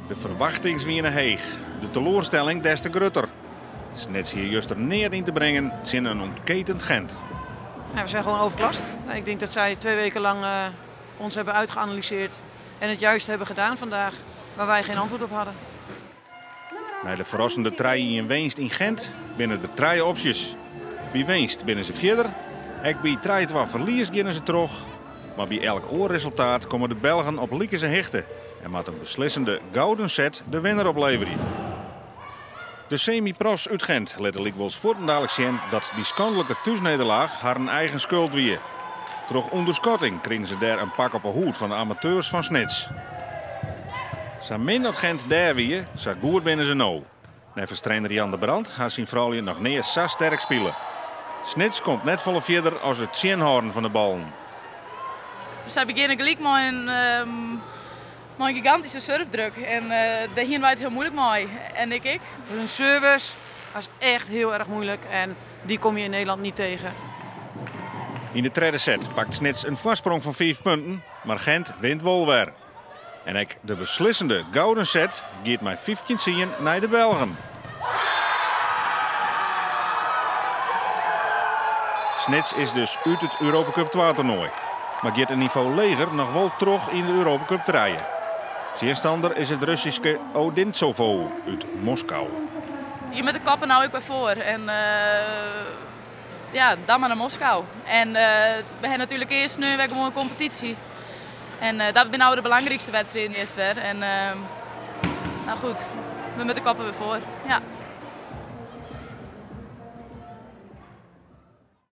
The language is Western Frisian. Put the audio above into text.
De ferwachtings wiene heech, de teloarstelling des te grutter. Snits hie juster neat yn te bringen tsjin in ûntketend Gent. Ja, we zijn gewoon overklast. Ik denk dat zij 2 weken lang ons hebben uitgeanalyseerd en het juist hebben gedaan vandaag, waar wij geen antwoord op hadden. Nei de ferrassende 3-1 winst yn Gent binne der trije opsjes. By winst binne se fierder, ek by 3-2 ferlies geane se troch. Mar by elk oar resultaat komme de Belgen op likense hichte en moat in beslissende gouden set de winner opleverje. De semi-profs út Gent litte lykwols fuortendaliks sjen dat dy skandlike thúsnederlaach harren eigen skuld wie. Troch ûnderskatting krigen se dêr in pak op 'e hûd fan de amateurs fan Snits. Sa min dat Gent dêr wie, sa goed binne se no. Neffens trainer Jan de Brand ha syn froulju noch nea sa sterk spile. Snits komt net folle fierder as it tsjinhâlden fan de ballen. Sy begjinne gelyk mei in gigantyske servedruk. En dêr hiene wy it hiel muoilik mei. En ik ek. Hun service was echt heel erg moeilijk en die kom je in Nederland niet tegen. Yn de tredde set pakt Snits in foarsprong fan 5 punten, mar Gent wint wol wer. En ek de beslissende gouden set giet mei 15-10 nei de Belgen. Snits is dus út it Europa Cup 2 toernoai. Mar giet in nivo leger noch wol troch yn de Europa Cup 3. Tsjinstanner is it Russyske Odintsovo út Moskou. Je moatte de koppen no ek wer foar. En ja, dan mar nei Moskou. En we ha natuerlik earst no wer gewoan in kompetysje. En dat binne no de belangrykste wedstriden earst wer. En no goed, we moatte de koppen wer foar. Ja.